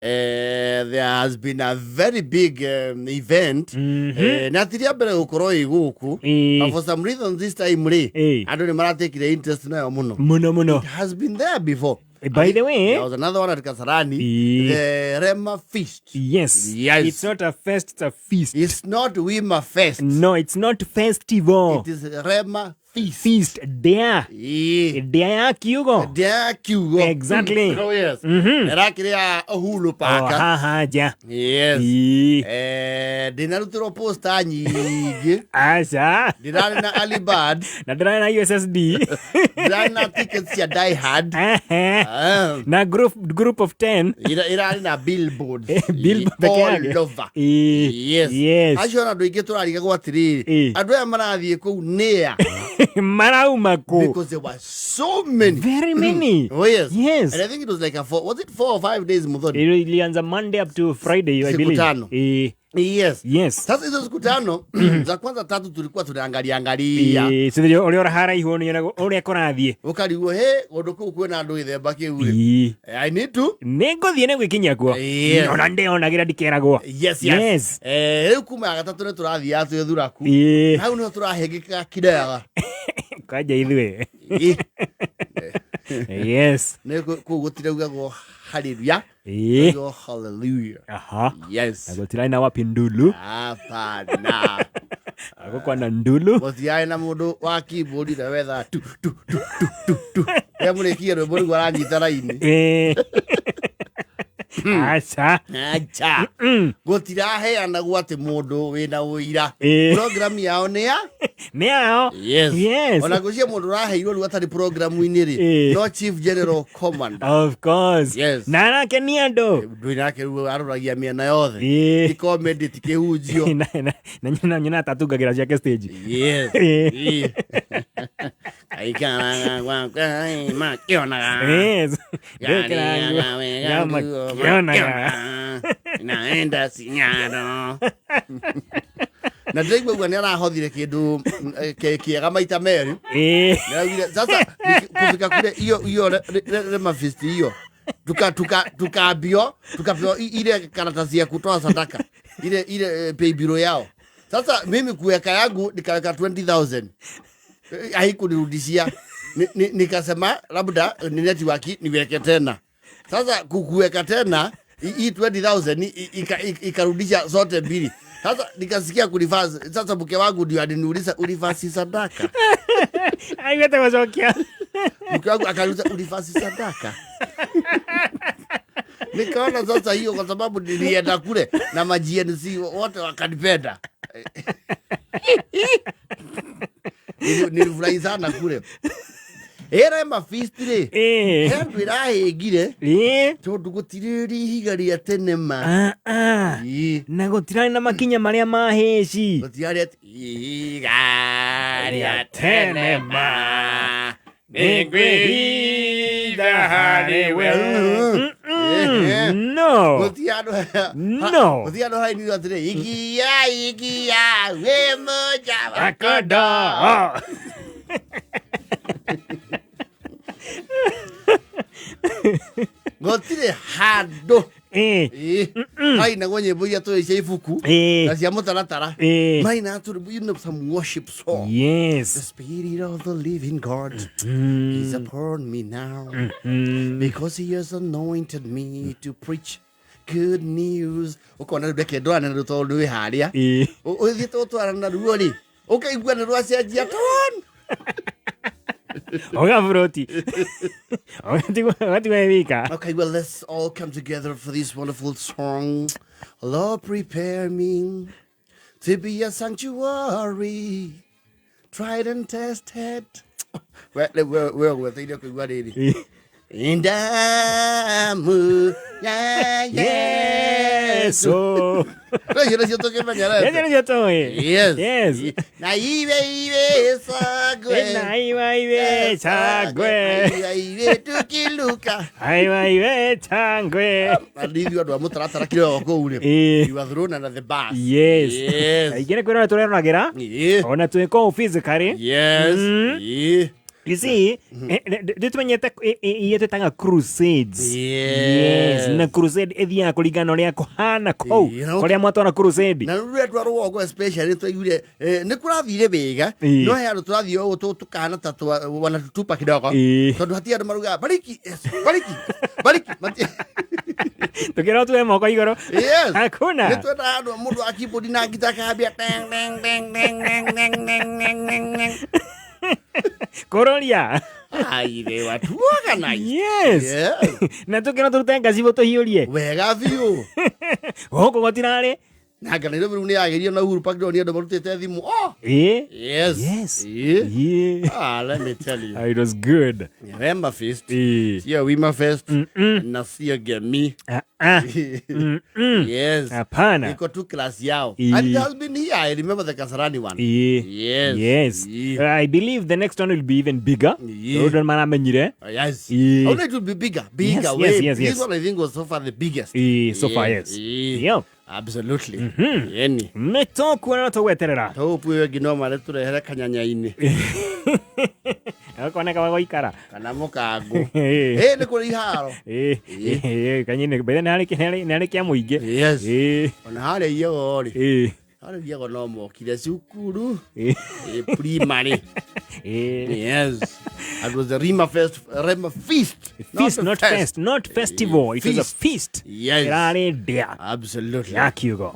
There has been a very big event. Na ti rĩa mbere gũkorwo ĩ gũkũ. But for some reason this time rĩ, andũ nĩ maratekire interest nayo mũno. Muno muno. It has been there before. By the way, There was another one at Kasarani, the Rema Feast. Yes. Yes. It's not a fest, it's a feast. It's not Wima Fest. No, it's not festival. It is Rema Feast. Feast ndĩa. Ndĩa ya kiugo. Ndĩa kiugo. Exactly. Oh, yes. Ĩrakĩrĩ ya Uhuru O Park. haha nja. Yes. Ĩĩ. Ndĩnarutirwo posta nyingĩ. Aca. Ndĩrarĩ na Alibad. Na ndĩrarĩ na USSD. Ndĩrarĩ na tickets cia Die Hard. Ehe. Ah. Na group of 10. Ĩrarĩ na billboards. Billboard peke all yake. over. Ĩĩ. Yes. Yes. Acio ona andũ aingĩ tũrarigagwo atĩrĩrĩ, andũ aya marathiĩ kũu nĩa? Marauma kũ? Because there were so many. Very many. Oh yes. Yes. And I think it was like a four, was it 4 or 5 days, Muthoni? Ilianza Monday up to Friday, I Siku believe. 5. Ĩĩ. Yes. Yes. Sasa hizo siku 5 za kwanza tatu tulikuwa tunaangalia angalia. Ĩĩ, so ũrĩa ũraharaihu nĩonaga ũrĩa kũrathiĩ. Ũkarigwo he ũndũ kũu kwĩna andũ gĩthemba kĩu rĩ. I need to. Nĩ ngũthiĩ nĩ gwĩkinyia kuo. Yes. Ona ndĩonagĩra ndikeragwo. Yes. Yes. Rĩu kuma ya gatatũ nĩ tũrathiaga twĩ thuraku. Hau nĩho tũrahĩngĩkaga kireaga. Kwanja ithuĩ. Yes. Nĩ kũu gũtiraugagwo hallelujah. Kũraugagwo hallelujah. Yes. Na gũtirarĩ na wapi ndulu. Hapana. Gũkwa na ndulu. Gũtiarĩ na mũndũ wa keyboard na wetha tu tu tu tu tu tu. Rĩrĩa mũrĩkie rwĩmbo rĩu aranyita raini. Aca. Acha. Gũtiraheanagwo atĩ mũndũ wĩna ũira. Program yao nĩ ya? Nĩ yao. Yes. Yes. Ona ngwĩciria mũndũ ũraheirwo rĩu atarĩ programu-inĩ rĩ, no Chief General Commander. Of course. Yes. Na arakenia andũ. Ndũĩ nake rĩu aroragia mĩena yothe. Ti comedy, ti kĩhunjio. Na nyina atatungagĩra ciake stage. Yes. Aikaraga gwakwa makĩonaga. Yes. Gariaga wega nguo Makĩonaga. makĩonaga. Naenda cinyaro. Na ndĩraigua ũguo nĩ arahothire kĩndũ kĩega maita merĩ. Nĩaraugire, sasa kufika kule hiyo hiyo Rema Feast hiyo tukaambio tukapewa ile karatasi ya kutoa sadaka ile pay bill yao. Sasa mimi kuweka yangu nikaweka 20,000. Haikunirudishia. Nikasema labda ni network niweke tena. Sasa kuweka tena hii 20,000 ikarudisha zote mbili. Sasa nikasikia kulifasi. Sasa mke wangu ndio aliniuliza ulifasi sadaka. Aigwete gũcokia. Mke wangu akaniuliza ulifasi sadaka. Nikaona sasa hiyo kwa sababu nilienda kule na ma GNC wote wakanipenda. Nilifurahi sana kule. Era ma feast rĩ. He andũ ĩrahĩngire. Tondũ gũtirĩ rĩ ihiga rĩa tene ma. Ah, ah. Na gũtirarĩ na makinya marĩa ma hĩci. Gũtirarĩ atĩ ihiga rĩa tene ma. Nĩngwĩhitha harĩ we. No. Gũtirĩ andũ No. Gũtirĩ andũ hainire atĩrĩ, ikia, ikia, wĩ mũja wa Akondo. Gũtirĩ handũ. Hainagwo nyĩmbo iria tũĩ cia ibuku na cia mũtaratara. Maina tũ, some worship song. Yes. The spirit of the living God is upon me now. Because he has anointed me to preach good news. Ũkona rĩu reke ndwarane naruo tondũ wĩ harĩa. Ũthiĩte ũtwarana naruo rĩ, ũkaigua nĩ rwacenjia tone. Ũgaburoti. Ũgatigwo wĩ wika. Okay, well, let's all come together for this wonderful song. Lord, prepare me to be a sanctuary, tried and tested. We, we, we, we, we, we, we, we, we, Ndamu ya Yesu. Yesu. Rĩu nacio tũkĩmenyerete. Icio nĩcio tũĩ. Yes. Yes. Na iwe iwe sagwe. Na iwe iwe changwe. Na iwe iwe tukiluka. Aiwa iwe changwe. Na ithuĩ andũ a mũtaratara kĩrĩa kũu rĩ. Ĩĩ. You are thrown under the bus. Yes. Yes. Aingĩ nĩ kwĩrora tũreroragĩra. Ĩĩ. Ona twĩ kũu physically. Yes. Ĩĩ. You see, nditumenyete iria twĩtaga crusades. Yes. Na crusade ĩthiaga kũringana na ũrĩa kũhana kũu, Ĩĩ, na kũrĩa mwatwara crusade. Na rä rä twa rũgongo especially twaiguire nä kå rathire wega, no he andå tårathiĩ å tå kahana ta wanatutupa kidogo, tondå hatirĩ andå marugaga bariki, yes, bariki bariki. Tũkĩrwo tuoe moko igũrũ. Yes. Hakuna. Nä twendaga andå må ndå wa keyboard na ngita akambia teng, teng, teng, teng, teng, teng, teng, teng, teng, teng. Kũroria. Ai, they were too organized. Yes. Na tũkĩrwo tũrute ngacibũ tũhiũrie. Wega biũ. Gũkũ gũtirarĩ. Na anga Nairobi rĩu nĩ yagĩrio na Uhuru Park, ndĩronire andũ marutĩte thimũ, oh. Ĩĩ. Yes. Yes. Ĩĩ. Ĩĩ. Ah, let me tell you. Ah, it was good. Rema Fest. Ĩĩ. Sio Wima Fest na sio Gemi. Ah, ah. Yes. Hapana. Iko tu class yao. Ĩĩ. And it has been here. I remember the Kasarani one. Ĩĩ. Yes. Yes. Ĩĩ. I believe the next one will be even bigger. Ĩĩ. Tondũ maramenyire. Yes. Ĩĩ. Oh, no, it will be bigger. Bigger. Yes, Way. yes. This one I think was so far the biggest. Ĩĩ, so far, yes. Ĩĩ. Yep. Absolutely. Yeni. Nĩ tũkuona na tũgweterera. Tũpu ĩyo ĩngĩ no maretũrehere kanyanya-inĩ. Gakoneka wa gũikara. Kana mũkango. Ĩĩ. Ĩ nĩ kũrĩ iharo. Ĩĩ. Ĩĩ, kanyini bethe nĩ harĩ kĩa mũingĩ. Yes. Ĩĩ. Ona harĩa Iyogo rĩ. Ĩĩ. Harĩa Iyogo no mokire cukuru. Ĩĩ. Ĩ primary. Ĩĩ. Yes. It was the Rima Fest, Rema Feast. Feast, a not fest, not festival. It was a Feast. feast. Yes. Ĩrarĩ ndĩa Absolutely. ya kiugo.